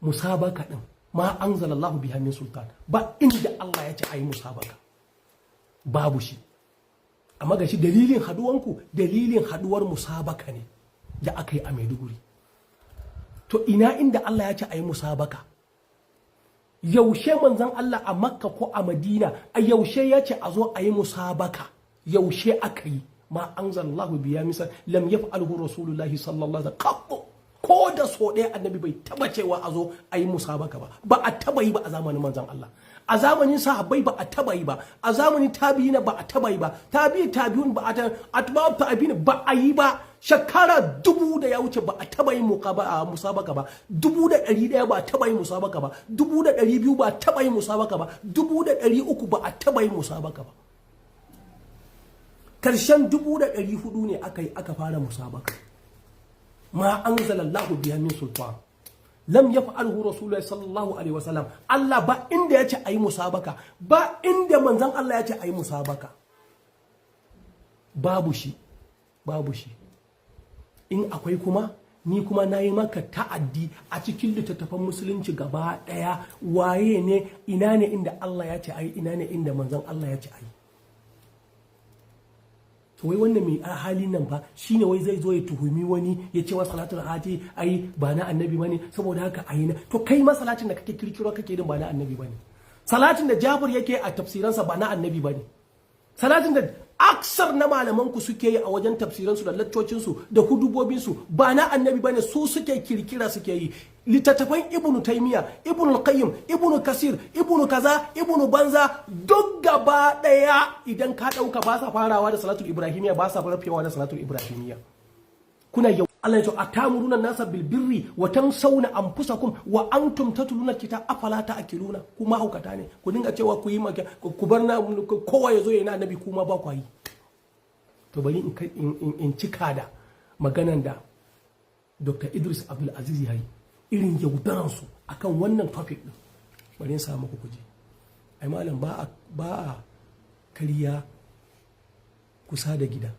Musabaka din ma anzalallahu biha min sultan, ba inda Allah ya ce ayi musabaka, babu shi. Amma gashi dalilin haduwanku, dalilin haduwar musabaka ne da aka yi a Maiduguri. To ina inda Allah ya ce ayi musabaka? Yaushe manzon Allah a Makka ko a Madina, a yaushe ya ce a zo a yi musabaka? Yaushe aka yi? Ma anzalallahu biha misal, lam yaf'alhu Rasulullahi sallallahu alaihi wasallam. Ko da so ɗaya Annabi bai taba cewa a zo a yi musabaka ba. Ba a taba yi ba a zamanin manzon Allah, a zamanin sahabbai ba a taba yi ba, a zamanin tabi'ina ba a taba yi ba, tabi'i tabi'un ba a atba'u tabi'in ba a yi ba. Shekara 1000 da ya wuce ba a taba yin musabaka ba, 1100 ba a taba yin musabaka ba, 1200 ba a taba yin musabaka ba, 1300 ba a taba yin musabaka ba. Karshen 1400 ne aka yi aka fara musabaka. Ma anzalallahu biha min sultan, lam yaf'alhu Rasulullahi sallallahu alaihi wasallam. Allah ba inda ya ce ayi musabaka, ba inda manzon Allah ya ce ayi musabaka, babu shi, babu shi. In akwai kuma, ni kuma na yi maka ta'addi a cikin littattafan Musulunci gaba ɗaya, waye ne, ina ne inda Allah ya ce ayi, ina ne inda manzon Allah ya ce ayi? To wai wannan mai halin nan fa shine wai zai zo ya tuhumi wani ya ce wa salatul hati ai ba na Annabi bane, saboda haka ayi na. To kai ma salatin da kake kirkiro kake din ba na Annabi bane. Salatin da Jabir yake a tafsiransa ba na Annabi bane. Salatin da aksar na malaman ku suke yi a wajen tafsiransu da laccocinsu da hudubobinsu ba na Annabi bane, su suke kirkira suke yi. Littattafan Ibnu Taymiya, Ibnu Qayyim, Ibnu Kasir, Ibnu kaza, Ibnu banza, duk gaba daya idan ka dauka, ba sa farawa da salatul ibrahimiyya, ba sa rafewa da salatul ibrahimiyya. Kuna yau Allah ya ce atamuruna nasa bil birri wa tansawna anfusakum wa antum tatluna kitab afala ta'qiluna. Kuma haukata ne ku dinga cewa ku yi maka, ku bar na kowa ya zo ya na Annabi, kuma ba ku yi. To bari in cika da maganan da Dr. Idris Abdul Aziz ya yi, irin yaudaransu akan wannan topic din. Bari in samu ku kuje. Ai malam, ba a kariya kusa da gida.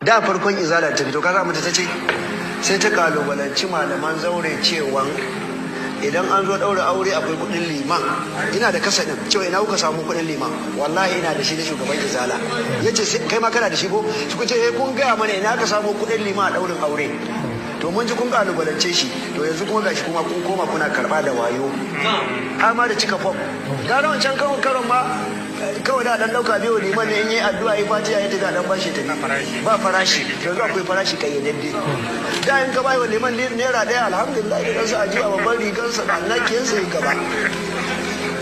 Da farkon Izala ta fito, kaga mata ta ce sai ta kalubalanci malaman zaure cewan idan an zo daura aure akwai kudin liman. Ina da kasa din cewa ina kuka samu kudin liman? Wallahi ina da shi da shugaban Izala yace kai ma kana da shi ko? Suka ce eh, kun gaya mana ina ka samu kudin liman a daurin aure. To mun ji kun kalubalance shi, to yanzu kuma gashi kuma kun koma kuna karba da wayo, har ma da cika fom. Gara wancan kawai karon ma kawai da dan dauka biyo liman ne, in yi addu'a yi fatiha ya tafi, dan bashi tafi, ba farashi. Yanzu akwai farashi kayyadadde. Da in ka bai wa liman naira 1, alhamdulillah, da kansa ajiya babban rigarsa da annakiyansa ya gaba.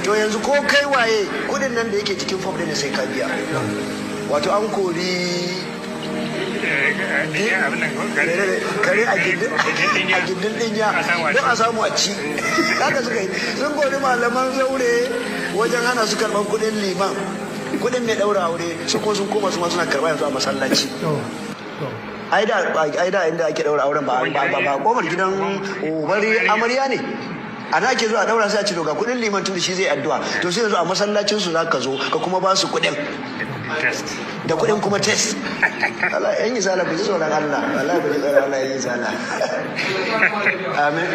To yanzu ko kai waye, kudin nan da yake cikin fom din sai ka biya. Wato an kori kare a gindin dinya don a samu a ci. Haka suka yi, sun kori malaman zaure wajen hana su karban kudin liman, kudin mai daura aure, su ko sun koma su ma suna karba yanzu a masallaci. Ai da inda ake daura auren ba ba kofar gidan ubari amarya ne a na ke zuwa daura, sai a ce to ga kudin liman, tun shi zai addu'a. To sai yanzu a masallacin su zaka zo ka kuma ba su kudin da kudin kuma test. Allah, yan yi sala, ku ji tsoron Allah. Allah, ku ji tsoron Allah, yan yi sala. Amin.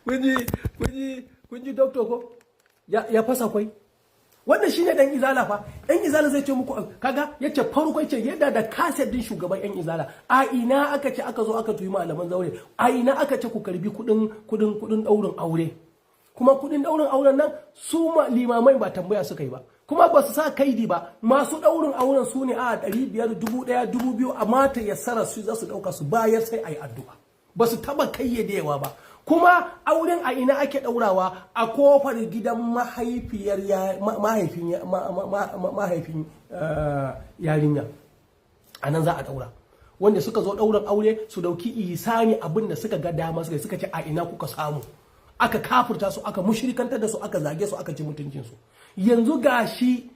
Kun ji, kun ji, kun ji doctor ko ya fasa kwai. Wannan shine dan Izala fa. Dan Izala zai ce muku, kaga yace farko yace yadda da kaset din shugaban yan Izala, a ina aka ce aka zo aka tuyi malaman zaure? A ina aka ce ku karbi kudin daurin aure? Kuma kudin daurin auren nan su limamai ba tambaya suka yi ba, kuma ba su sa kaidi ba. Masu daurin auren su ne a 500, 1000, 2000, amma ta yassara su za su dauka su bayar, sai ayi addu'a. Ba su taba kayyadewa ba. Kuma auren a ina ake daurawa? A kofar gidan mahaifiyar mahaifin mahaifin yarinya, a nan za a daura. Wanda suka zo daurin aure su dauki isani abin da suka ga dama suka ce a ina kuka samu? Aka kafurta su, aka mushrikantar da su, aka zage su, aka ci mutuncin su. Yanzu gashi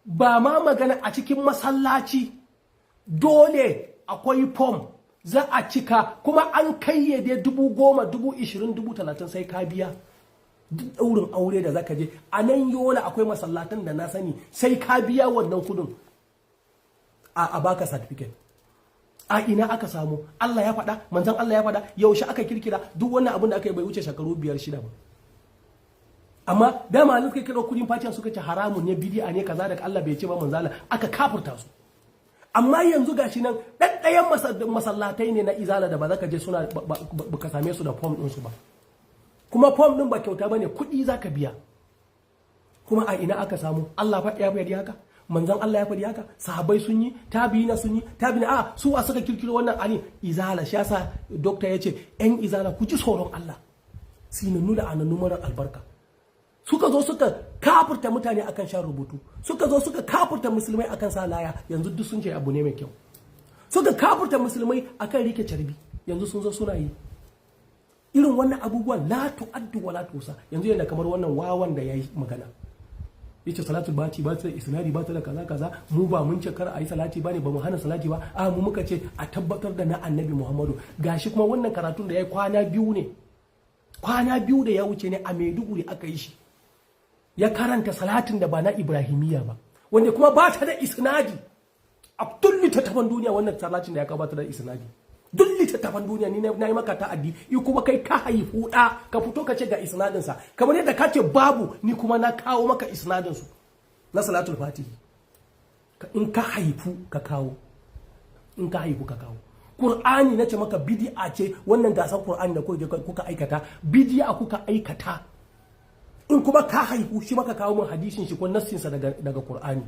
ba ma magana a cikin masallaci, dole akwai form za a cika, kuma an kayyade 10,000, 20,000, 30,000 sai ka biya. Duk daurin aure da zaka je a nan Yola, akwai masallatan da na sani sai ka biya wannan kudin. a baka certificate. A ina aka samu? Allah ya faɗa? Manzon Allah ya faɗa? Yaushe aka kirkira? Duk wannan abin da aka yi bai wuce shekaru 5, 6 ba. Amma dama an suka kira kudin fatiha, suka ce haramun ne, bid'a ne, kaza da Allah bai ce ba, manzo Allah, aka kafurta su. Amma yanzu gashi nan ɗaɗɗayan masallatai ne na Izala da ba za ka je suna ba ka same su da form ɗinsu ba. Kuma form ɗin ba kyauta ba ne, kuɗi za ka biya. Kuma a ina aka samu? Allah fa ya faɗi haka? Manzon Allah ya faɗi haka? Sahabbai sun yi? Tabi'ina sun yi? Tabi'ina a su a suka kirkiro wannan ani Izala. Shi yasa doctor ya ce yan Izala ku ji tsoron Allah, sinannu da anannu marar albarka. Suka zo suka kafurta mutane akan shan rubutu, suka zo suka kafurta musulmai akan sa laya, yanzu duk sun ce abu ne mai kyau. Suka kafurta musulmai akan rike carbi, yanzu sun zo suna yi. Irin wannan abubuwan la tu'addu wa la tusa. Yanzu yana kamar wannan wawan da yayi magana, yace salatul fati ba ta da isnadi, ba ta da kaza kaza. Mu ba mun ce kar a yi salati ba ne, ba mu hana salati ba. A mu muka ce a tabbatar da na Annabi Muhammadu. Gashi kuma wannan karatun da ya kwana 2 ne, kwana 2 da ya wuce ne a Maiduguri aka yi shi, ya karanta salatin da ba na Ibrahimiyya ba, wanda kuma ba ta da isnadi a duk littattafan duniya. Wannan salatin da ya kawo ba ta da isnadi duk littattafan duniya. Ni na yi maka ta'addi i kuma kai ka haifu ɗa, ka fito ka ce ga isnadinsa. Kamar yadda ka ce babu, ni kuma na kawo maka isnadinsu na salatul fatihi. In ka haifu ka kawo, in ka haifu ka kawo. Qur'ani na ce maka bid'a ce wannan gasar Qur'ani da kuka aikata, bid'a kuka aikata. In kuma ka haihu shi maka kawo min hadisin shi ko nassinsa daga Qur'ani.